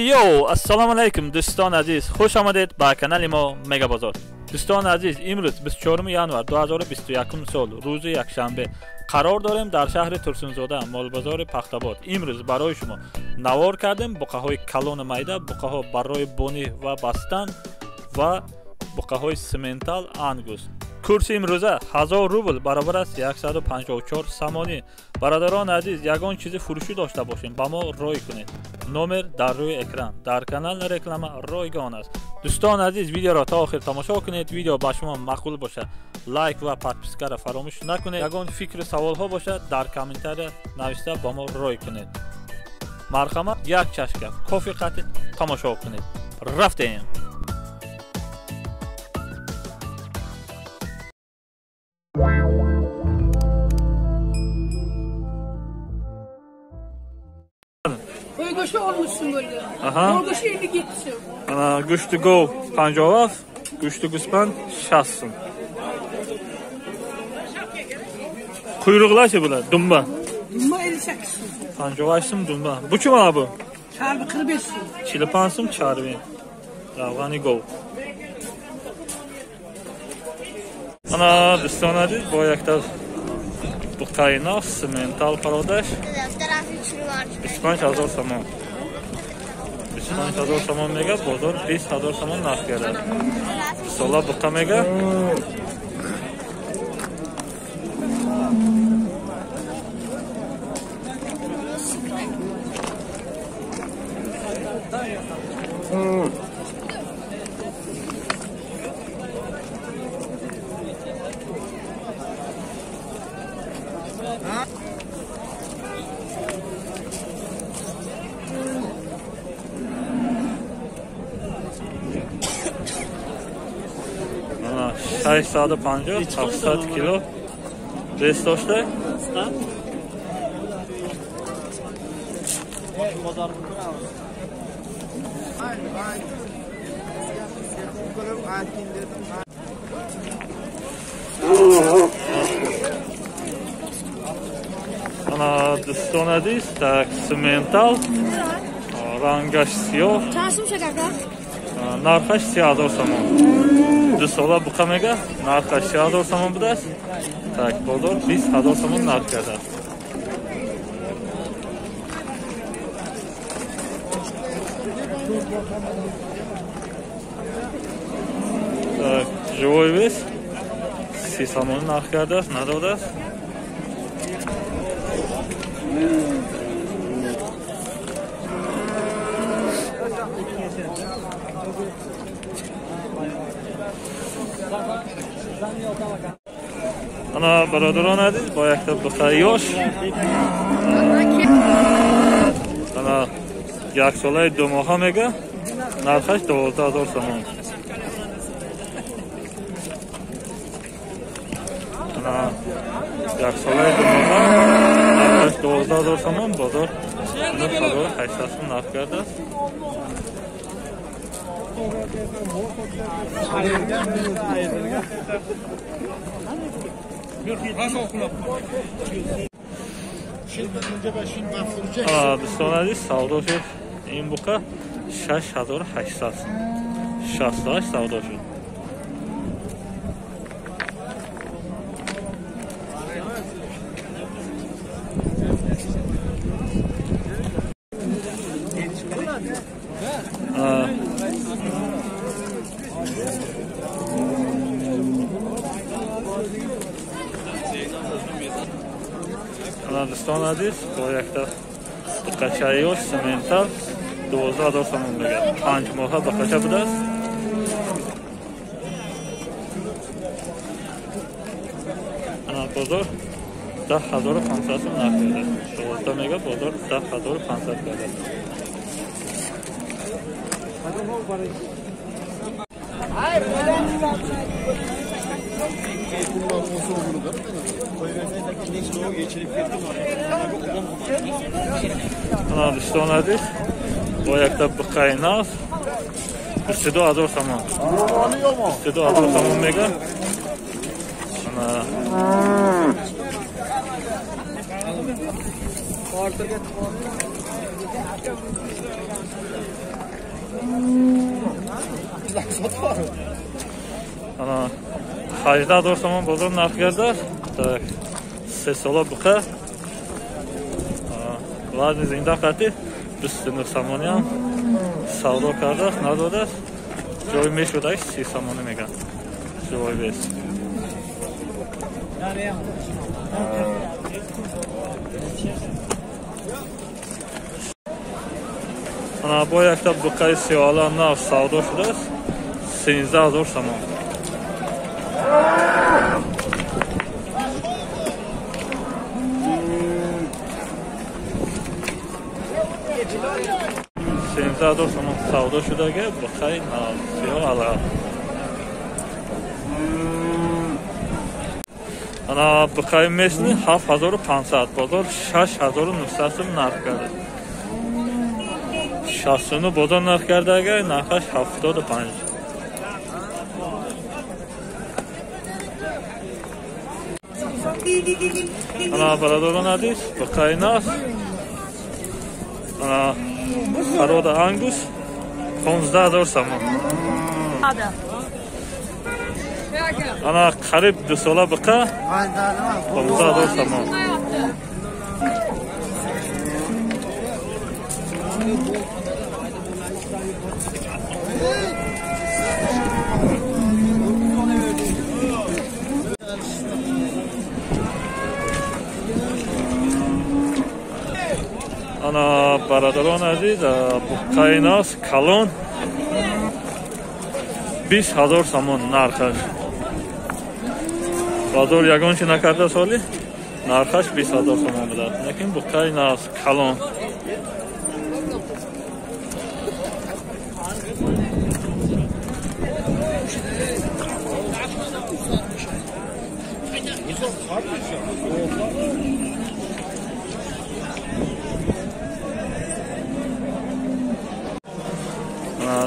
Йоу, ассалому алайкум дӯстони азиз, хуш омадед ба канали мо Мега Бозор. Дӯстони азиз, имрӯз 24 январ 2021 сол, рӯзи якшанбе, қарор дорем дар шаҳри Турсунзода, молбозори Пахтабод. Имрӯз барои шумо навор кардем буқаҳои калону майда, буқаҳо барои бонӣ ва бастан ва буқаҳои симентал ангус. Курси имрӯза 1000 рубл баробар аст 154 сомонӣ. Бародарони азиз, ягон чизи фурӯшӣ дошта бошем, ба мо рой кунед. Номер дар рӯи экран, дар канал реклама ройгон аст. Дӯстони азиз, видеоро то охир тамошо кунед. Видео ба шумо маъқул бошад, лайк ва подпискаро фаромӯш накунед. Ягон фикру саволҳо бошад, дар комментария нависта ба мо рой кунед. Марҳамат, як чашка кофе қатӣ тамошо кунед. Рафтем! Qo'y olmuşsun böyle. Aha. Qo'y 57 so'm. Ana go'shti gov 57, go'shti guspand 60 so'm. Quyruqlar bular, dumba. Dumba 58 so'm. 58 so'm dumba. Bu kim ana bu? Charbi 45 so'm. 45 so'm charbi. Ravg'ani gov. Ana do'stona aziz, bu yakta buqaynoq simental parodash. 25,000 сомон. 25,000 сомон мега, бозор 20,000 сомон нарх кардааст. Сола буқа мега. Ana 650, 700 kilo вес дошта. Ana дӯстони азиз, так симентал, рангаш сиёҳ, нархаш 30,000 сомон. Ду сола буқа мега, нархаш 30,000 сомон будааст. Так, бозор 20,000 сомон нарх кардааст. Так, живой вес 30 сомон нарх кардааст, надодааст. Ана бародарон азиз, бо якта буқаи ёш, ана як солаи ду моҳа мега, нархаш 12,000 сомон. Ана як солаи ду моҳа, нархаш 12,000 сомон, бозор 9800 сом нарх кардааст. Дӯстони азиз, савдо шуд ин буқа 6800 68 савдо шуд. Дӯстони азиз, бо якта буқачаи ёш симентал 12,000 сомон мега. 5 моҳа буқача будааст. Ана бозор 10,500 сом нарх кардааст. 12 мега, бозор 10,500 кардааст. Ана дӯстони азиз, бо якта буқаи нав 22,000 сомон. 22,000 сомон мега. Ана Ана 18,000 сомон бозор нарх гардад. Так, се сола буқа. Вазни зинда қати 29 сомонӣ ҳам савдо кардааст, надодааст. Ҷои мешудааш 30 сомонӣ мегӯянд. Ҷои бес. Ана бо якта буқаи сиёҳала нав савдо шудааст, 13,000 сомон. 13,000 сомон савдо шудага буқаи нав сиёҳала. Ана буқаи месни 7500, бозор 6900 сом нарх кард. 69 бозор нарх кардага, нархаш 75. Ана бародарон азиз, буқаи нас ана парода ангус 15,000 сомон. Ана қариб 2 сола буқа 15,000 сомон. Ана бародарон азиз, буқаи нас калон 20,000 сомон нархаш. Бозор ягон чи накарда соли нархаш 20,000 сомон будааст. Лекин буқаи нас калон.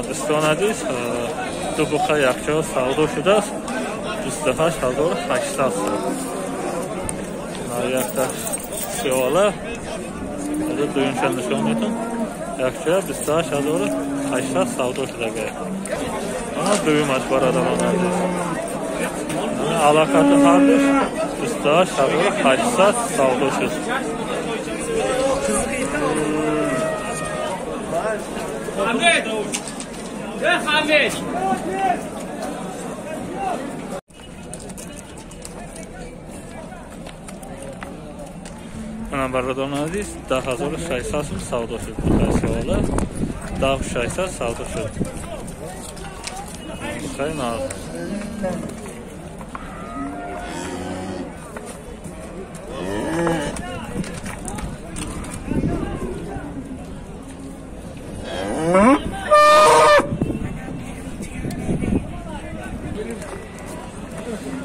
Дӯстон азиз, ду буқа якҷо савдо шудааст, 28,800 сом. Якта сиёла, дуюмша нишон медиҳам, якҷоя 28,800 савдо шудага. Ана дуюмаш бародарон азиз. Алоқати ҳардуш 28,800 савдо шуд. Hamid! Ана бародарон азиз, 10,600 сом савдо шуд. Буқаи сиёҳала 10,600 савдо шуд. Буқаи нав.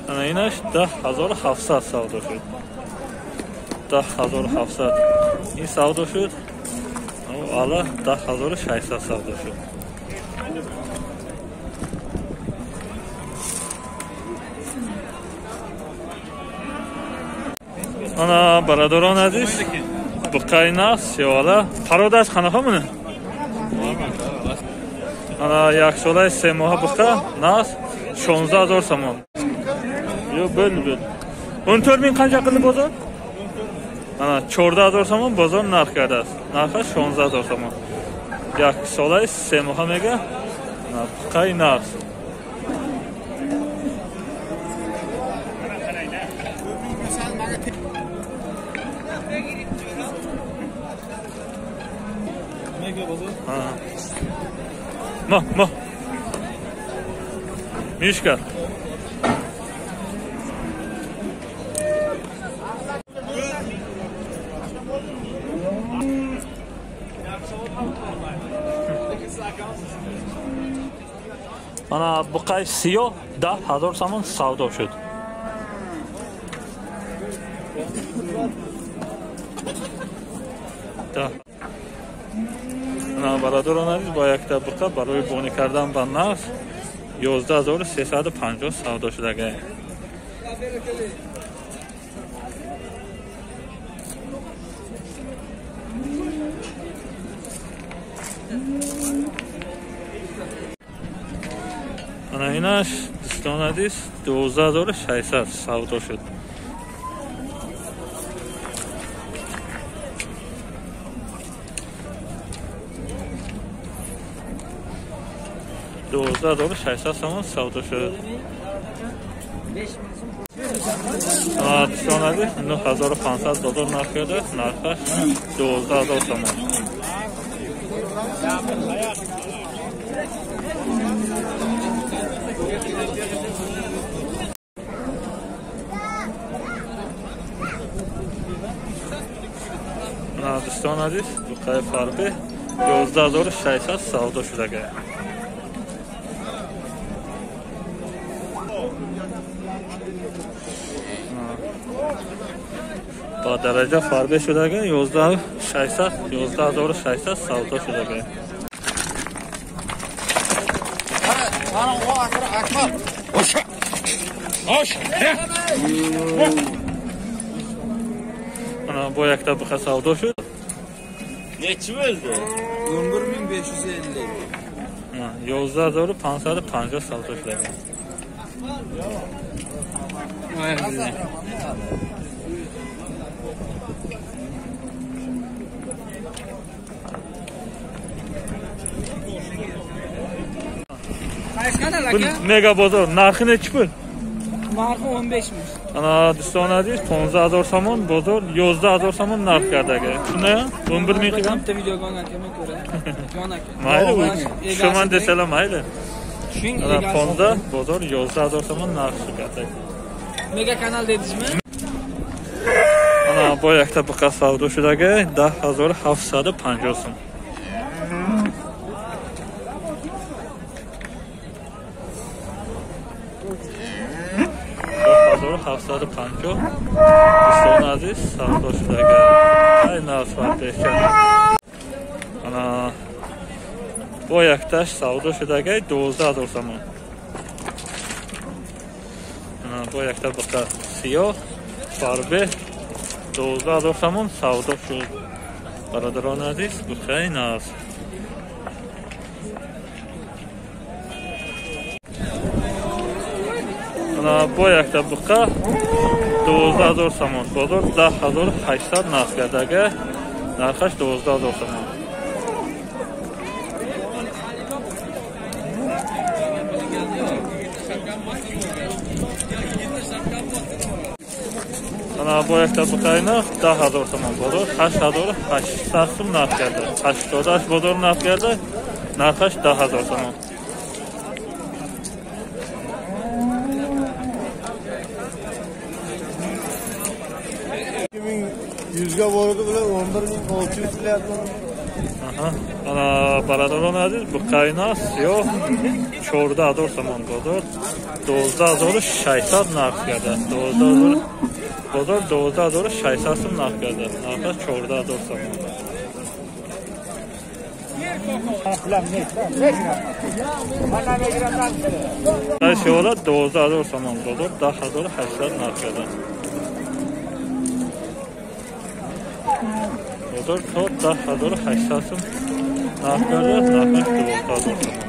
Ана инаш 10,700 савдо шуд. 10,700 ин савдо шуд. Ала 10,600 савдо шуд. Ана бародарон азиз, буқаи нас сиёҳала пародаш қанақа муни? Ана яксолаи 3 моҳа буқа нас 16,000 сомон. Yo, bo'ldi, bo'ldi. 14,000 qancha qildi bozor? Ana 14,000 сомон бозор нарх кардааст. Нархаш 16,000 сомон. Як солаи 3 моҳа мега. Буқаи нас. Ма, ма. Мишка. Ана буқаи сиёҳ 10,000 сомон савдо шуд. Ана бародарон азиз, бо якта буқа барои бонӣ кардан ба нарх 11,350 савдо шудага. Ана инаш дӯстон азиз 12600 савдо шуд. $12600 сомон савдо шуд. Дӯстон азиз 9500 бозор нарх кардааст, нархаш 12000 сомон. Дӯстон азиз буқаи фарбе 11600 савдо шудага. Ба дараҷа фарбе шудага 11600 11600 савдо шудага. Ана бо якта буқа савдо шуд. Neçi bo'ldi? 11550. 11550 savdo shudagan. Bu mega bozor narxi nechi pul? Narxi 15 ming. Ana do'stlar aziz 15000 somon bozor 11000 somon narx kardagi. Shunda 11 ming qilgan. Bitta videoga olgan aka ko'ra. Jon aka. Mayli, tushaman desalar mayli. Tushing, Ana 15 bozor 11000 somon narx kardagi. Mega kanal dedingizmi? Ana bu yakta buqa savdo shudagi 10750 so'm. 750 дӯстон азиз савдо шудага. Ай нарх. Ана бо якташ савдо шудага 12000 сомон. Ана бо якта буқа сиёҳ фарбе 12000 сомон савдо шуд. Бародарони азиз буқаи нарх. Бо якта буқа 12000 сомон, бозор 10800 нарх кардага, нархаш 12000 сомон. Ана бо якта буқаи нарх 10000 сомон, бозор 8800 сом нарх карда, 88 бозор нарх карда, нархаш 10000 сомон. Yüzga bordi bular 11600 qilyapti. Aha. Ana бародарони азиз буқаи нарх сиёҳ 14000 сомон, бозор 12600 нарх карда. 12000 бозор 12600 сом нарх карда. Нархаш 14000 сомон. Сиёҳ 12000 сомон, бозор 10800 нарх карда. Бозор то 10800 сом нарх карда, нархаш 12000 сомон.